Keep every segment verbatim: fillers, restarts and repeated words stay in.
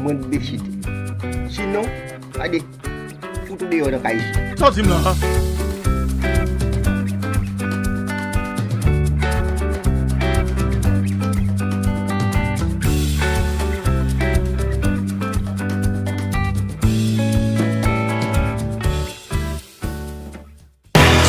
Mwen dechite. Sinon, gade, fout ou deyò nan kay isit. Sa w di m la a?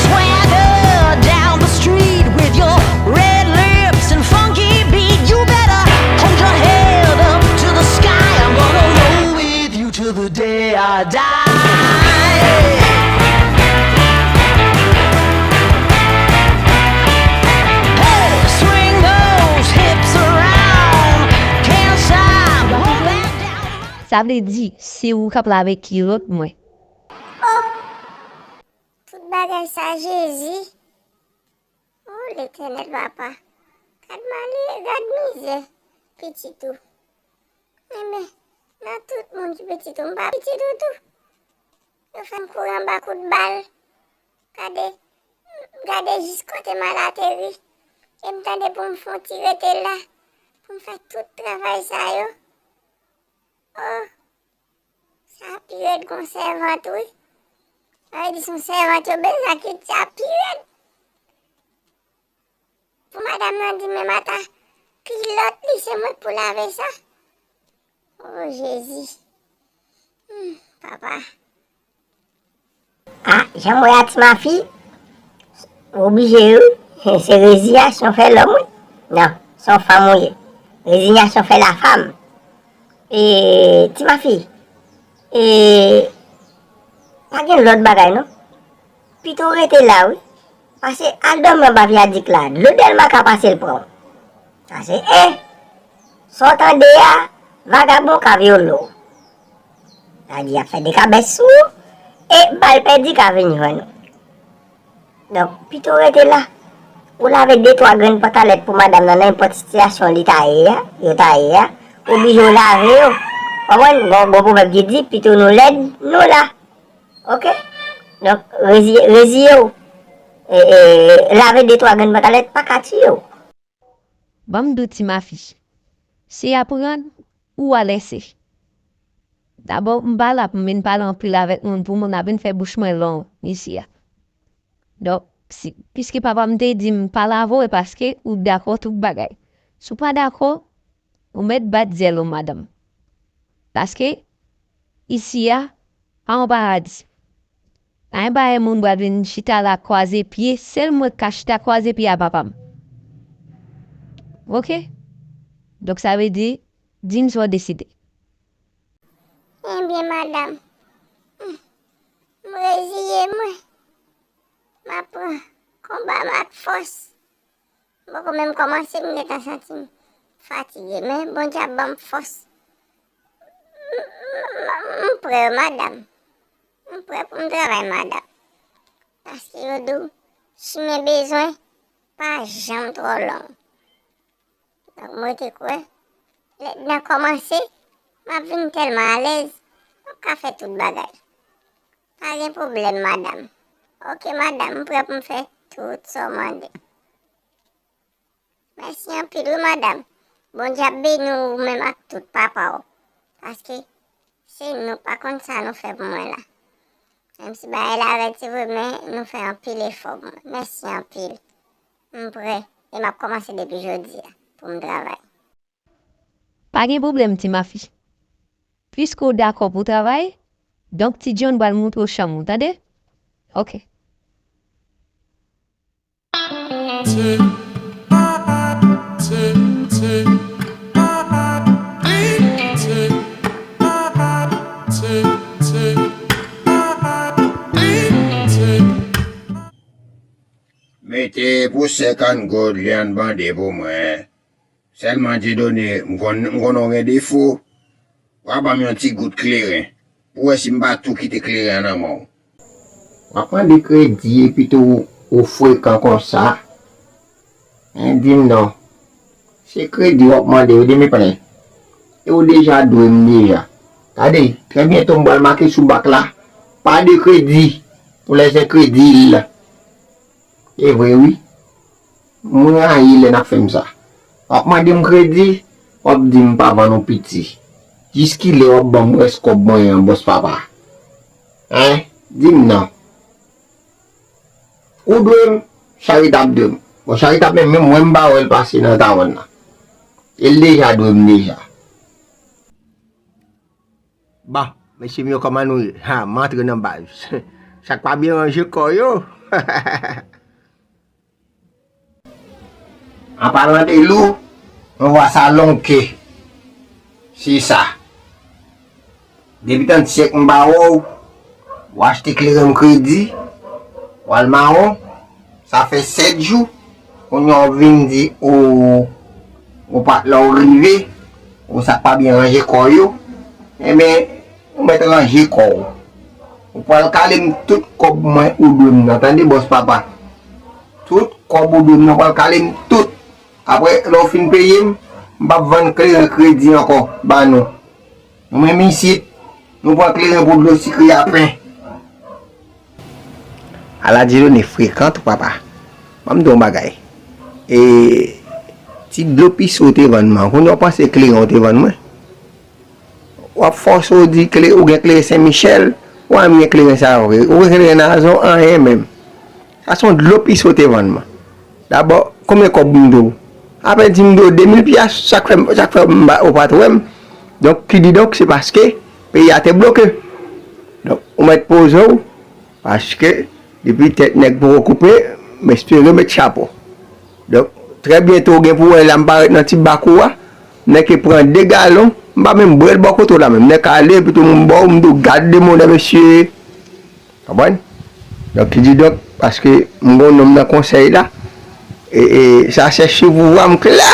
Swagger down the street with your red lips and funky beat. You better hold your head up to the sky. I'm gonna roll with you till the day I die. Hey, swing those hips around. Can't stop, go back down. Sa vle di, se ou k ap lave kilòt mwen. Oh! Tout bagay sa, Jezi. O Letènèl Papa, gad malè, gad mizè pitit ou. Enben, nan tout moun ki pitit ou, m pa pitit ou tou. Yo fè m kouri anba kout bal. Gade, gade jis kote m al ateri. E m tande pou m fè yon ti rete la, pou m fè tout travay sa yo. Oh! Sa pi rèd k yon sèvant, wi. Sa vle di se yon sèvant yo bezwen kit sa pi rèd. Pou madanm nan di, men ata, kilòt li se mwen k pou lave sa. O Jezi. Hmm, papa. Ah, jan m wè a ti mafi, oblije wi. Se reziyasyon fè lòm wi. Non, se yon fanm ou ye. Reziyasyon fè lafanm. E, ti mafi, e, pa gen lòt bagay non. Pito w rete la wi. Pase al dòmi anba vyadik la. Dlo Dèlma ka pase l pran w. Pase, eh, sa w tande a, vagabon ka vyole w. Sa di y ap fè dekabès sou ou, e bal pèdi ka vin jwenn ou. Donk, pito w rete la. Ou lave de twa grenn pantalèt pou madanm nan, nan nenpòt sitiyasyon li ta ye a, yo ta ye a. Oblije w lave yo. Konprann? Gon, gon pwovèb ki di, pito nou lèd, nou la. Oke? Donk, reziye, reziye w. E, e, lave de twa grenn pantalèt pa ka tiye w. Ban m di w ti mafi, se aprann ou alèse. Dabò, m pa la pou m vin pale anpil avèk moun pou moun ap vin fè bouch mwen long isi a. Donk, si, piske papa m te di m pa lave w, e paske ou dakò tout bagay. Si w pa dakò, ou mèt bat zèl ou, madanm. Paske, isi a, pa yon paradi. Pa yon bagay moun pral vin chita la kwaze pye, sèl mwen k ka chita kwaze pye a papa m. Oke? Donk sa vle di, di m sa w deside. Ebyen, madanm, m reziye mwen. M ap pran konba m ak fòs. M poko menm kòmanse, m gentan santi m fatige, men Bondye ap ban m fòs. M, m, m, m prè, madanm. M prè pou m travay, madanm. Paske yo di w, chimen bezwen pa janm twò long. Donk, mwen te kwè, lè n a kòmanse, m ap vin tèlman alèz, m ap ka fè tout bagay. Pa gen pwoblèm, madanm. Oke, madanm, m prè pou m fè tout sa w mande. Mèsi anpil, wi, madanm. Bondye ap beni w, ou menm ak tout papa w. Paske se nou pa konn sa nou fè pou mwen la. Menm si bagay la rèd, se vre, men nou fè anpil efò pou mwen. Mèsi anpil. M prè, e m ap kòmanse depi jodi a pou m travay. Pa gen pwoblèm, ti mafi. Piske w dakò pou w travay, donk Ti John pral montre w chanm ou, tande? Oke. Mete pou sèk an goud li an bande pou mwen. Sèlman Dieudonné, m konn, m konn ou gen defo. W a ban m yon ti gout kleren. Pou w wè si m pa tou kite kleren an nan men w. W ap mande kredi epi tou ou frekan konsa. Hein, di m non. Se kredi w ap mande, ou de meplen. E ou deja dwe m deja. Gade, trè byento m pral make sou bak la. Pas de crédit pour les incrédules. E vre wi. M rayi lè n ap fè m sa. W ap mande m kredi, w ap di m pa vann ou piti. Jiskilè w ap ban m rès kòb mwen an, bòs papa? Hein? Di m non. Ou dwe m, Charitab dwe m. Bon, Charitab menm, menm mwen m pa wè l pase nan tawann nan. E l deja dwe m deja. Bon, mesye m yo, kòman nou ye? Ha, m antre nan baz. Sa k pa byen ranje kò yo. An palan de lou, mwen vwa sa lonke. Se sa. Depi tann syèk m ba wè w, w achte kleren m kredi, w al mawon, sa fè sèt jou, kounye a w vin di, o, ou pa t la w rive, ou sa k pa byen ranje kò yo, enben, ou mèt ranje kò w. Ou pral kale m tout kòb mwen ou dwe m nan, tande bòs papa. Tout kòb ou dwe m nan, ou pral kale m tout. Apre, lè w fin peye m, m p ap vann kleren kredi ankò ba nou. Nou menm isit, nou pran kleren pou dlo sikre a pen. Ala Dieudonné frekan tou papa. Ban m di w yon bagay. E ti dlo pise w te vann mwen, kounye a w panse kleren w te vann mwen? W ap fòse w di kle, ou gen kleren Sen Michèl, ou pa menm gen kleren sa yo vre. Ou gen kleren Nazon, anyen menm. Sa se yon dlo pise w te vann mwen. Dabò, konbyen kòb m dwe w? Apèn di m dwe w de mil pyas, sa k fè, sa k fè m pa, ou pa t wè m. Donk, kididonk, se paske peyi a te bloke. Donk, ou mèt poze w, paske depi tèt nèg poko koupe, m espere met chapo. Donk, trè byento, w gen pou w wè la, m parèt nan ti bak ou a, m nèk pran de galon, m pa menm bwè l bò kote w la menm. M nèk ale, epi tou m ba w, m di w, gad de mouda, mesye. Konprann? Donk, kididonk, paske m gon nonm nan konsèy la, e, e, sa se sou pouvwa m klè.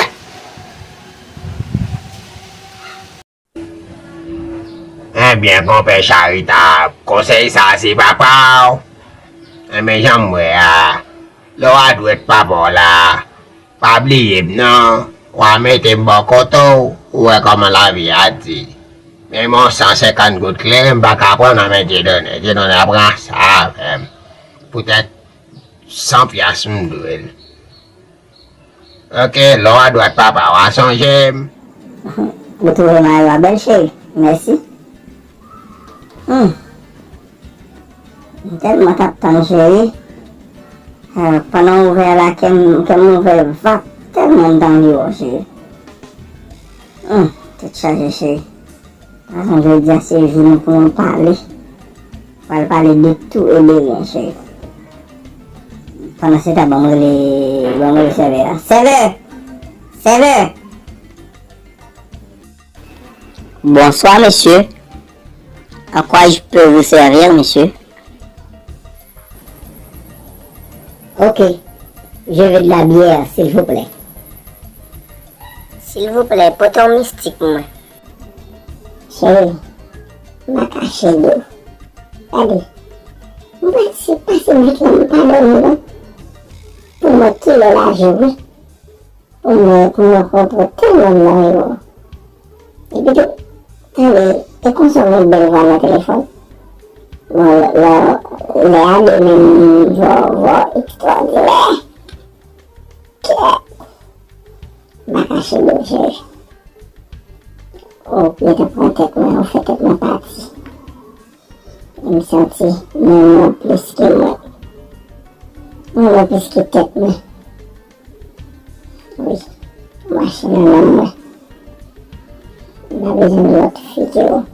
Ebyen, konpè Charitab, konsèy sa a se papa w. Enben, jan m wè a, lè w a dwèt papa w la, pa bliye m non, w a mete m bò kote w, ou wè kòman lavi a di. Men yon san senkant goud kleren m pa ka pran nan men Dieudonné, Dieudonné a pran sa avè m. Poutèt san pyas m dwe l. Ok, lè w a dwèt papa w a sonje m. Ou twouve mayo a bèl cheri, mèsi. Hmm. M tèlman t ap tann cheri. Ah, pandan w ouvè a la, kè m, kè m ouvè vap, tèlman m t anvi wè w cheri. Hmm, tèt chaje cheri. Paske jodi a se jou nou pou nou pale. Pral pale de tou e de ryen, cheri. Pandan se tan, ban m rele, ban m rele sèvè a. Sèvè! Sèvè! Bonsoir, monsieur. En quoi je peux vous servir, monsieur? Ok, je veux de la bière, s'il vous plaît. Silvouplè, pote yon mistik pou mwen. Cheri, m pa kache di w. Gade, m pati pase nwit lan, m pa dòmi non. Pou mwen, kilè la joure? Pou mwen, pou mwen kontre tèlman m nan rewo. Epi tou, tande, e konsa w gen bèl vwa nan telefòn. Bon, lè, lè a demen vwa, vwa ekstwòdinè. Kè. M pa kache di w, cheri. Ou gentan pran tèt mwen, ou fè tèt mwen pati. M santi mwen mwen plis ke mwen. Mwen mwen plis ke tèt mwen. Wi, ou mache nan nanm mwen. M pa bezwen lòt fi ke ou.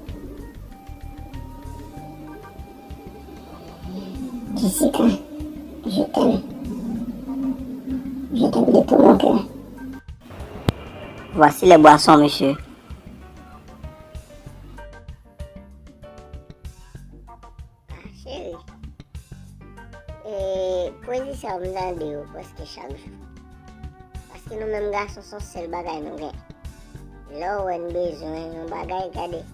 Jessica, je t'aime. Je t'aime de tout mon cœur. Voici les boissons, monsieur. Ah, cheri. E, pwezi sa yo m tande yo prèske chak jou. Paske nou menm gason, se yon sèl bagay nou gen. Lè w wè n bezwen yon bagay, gade,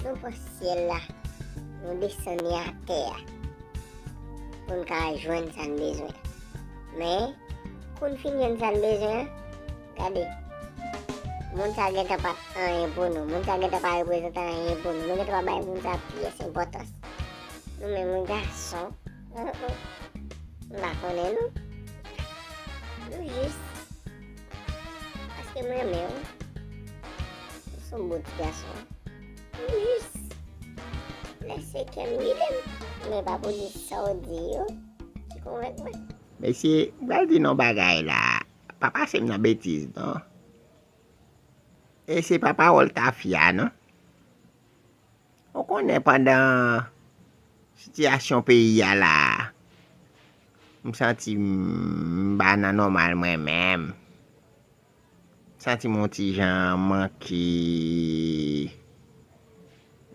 nou pran syèl la, nou desann li atè a. Pou n ka jwenn sa n bezwen. Men, kou n fin jwenn sa n bezwen an, gade, moun sa gentan pa t anyen pou nou. Moun sa gentan pa reprezante anyen pou nou. Nou gentan pa bay moun sa pyès enpòtans. Nou menm, wi, gason, m pa konnen nou. Nou jis paske m renmen w. Ou se yon bon ti gason. Jis lè se kè m ride m. Men pa pou di sa w di yo ki konvenk mwen. Mesye, m pral di nou bagay la. Pa pase m nan betiz, non. E se pa pawòl tafya, non. Ou konnen pandan sitiyasyon peyi a la, m santi m pa nan nòmal mwen menm. M santi m on ti jan manke,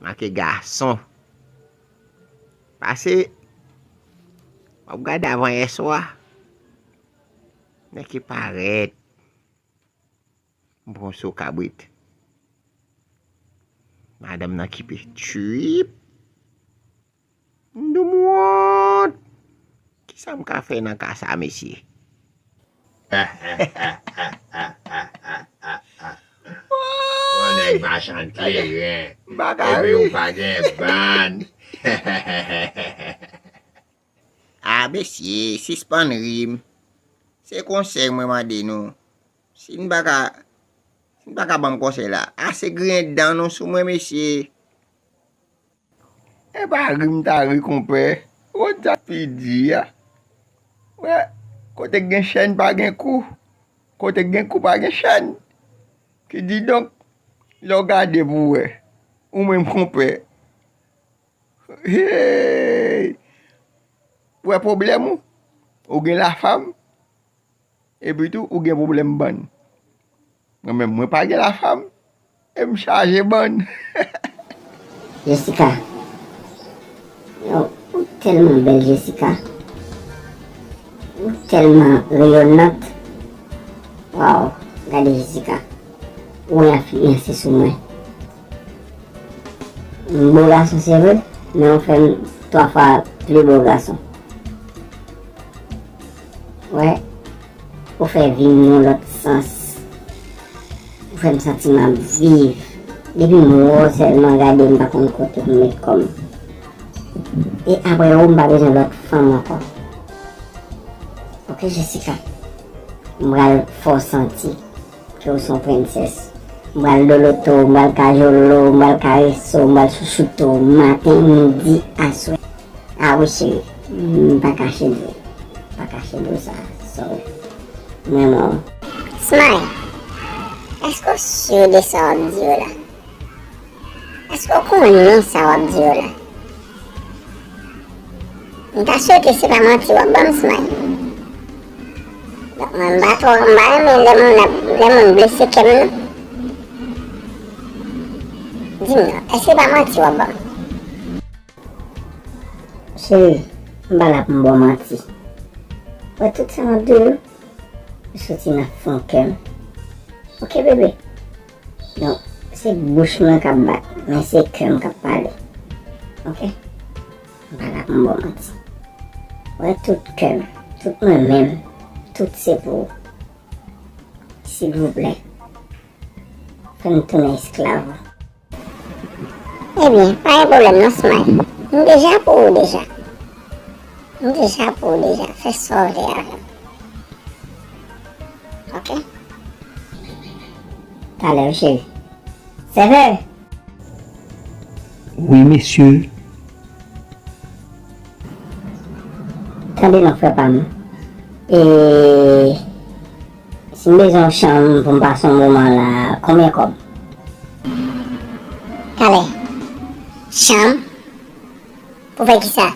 manke gason. Pase, w ap gade avan yè swa, nèg ki parèt. M pran so kabrit. Madanm nan kipe. Tchwip. M di w m wont. Kisa m ka fè nan ka sa, mesye? Bon, nèg machann kleren. Epi w pa gen bann. A, mesye, sispann ri m. Se konsèy mwen mande nou. Si n pa ka, si n pa ka ban m konsèy la, ase griyen dan nou sou mwen, mesye. E pa ri m ta ri, konpè. Wont sa pi di a. Wè, kote k gen chèn pa gen kou. Kote k gen kou pa gen chèn. Kididonk, lè w gade pou w wè, ou menm konpè, hey! Ou wè pwoblèm ou? Ou gen lafanm, epi tou ou gen pwoblèm bann. Mwen menm, mwen pa gen lafanm, e m chaje bann. Jessica. Yo, ou tèlman bèl, Jessica. Ou tèlman reyonant. Waw, gade Jessica. Ou enfliyanse sou mwen. M bo gason, se vre, men ou fè m twa fwa pli bo gason. Wè, ou fè vi m yon lòt sans. Ou fè m santi m ap viv. Depi m wè w sèlman, gade, m pa konn kote pou m met kò m. E apre ou, m pa bezwen lòt fanm ankò. Oke, Jessica. M pral fè w santi ke w se yon prensès. M pral loloto w, m pral kajolo w, m pral karese w, m pral chouchoute w maten, midi, aswè. A wi, cheri, m pa kache di w. M pa kache di w sa, sorry. M renmen w. Smile, èske w si de sa w ap di yo la? Èske w konnen sa w ap di yo la? M ta swete se pa manti w ap ban m, Smile. Donk, mwen, m pa twò, m pa renmen lè moun ap, lè moun blese kè m, non. Di m non, èske pa manti w ap ban m? Cheri, m pa la pou m ba w manti. Wè tout sa m ap di w yo, yo soti nan fon kè m. Oke, bebe? Donk, se bouch mwen k ap bat, men se kè m k ap pale. Oke? M pa la pou m ba w manti. Wè tout kè m, tout mwen menm, tout se pou ou. Silvouplè, fè m tounen esklav ou. Ebyen, pa gen pwoblèm non, Smile. M deja pou ou deja. M deja pou ou deja. Fè sa w vle avè m. Oke? Talè, wi, cheri. Sèvè! Wi, mesye. Tande non, frè pa m. E si m bezwen yon chanm pou m pase yon moman la, konbyen kòb? Talè. Chanm? Pou fè kisa?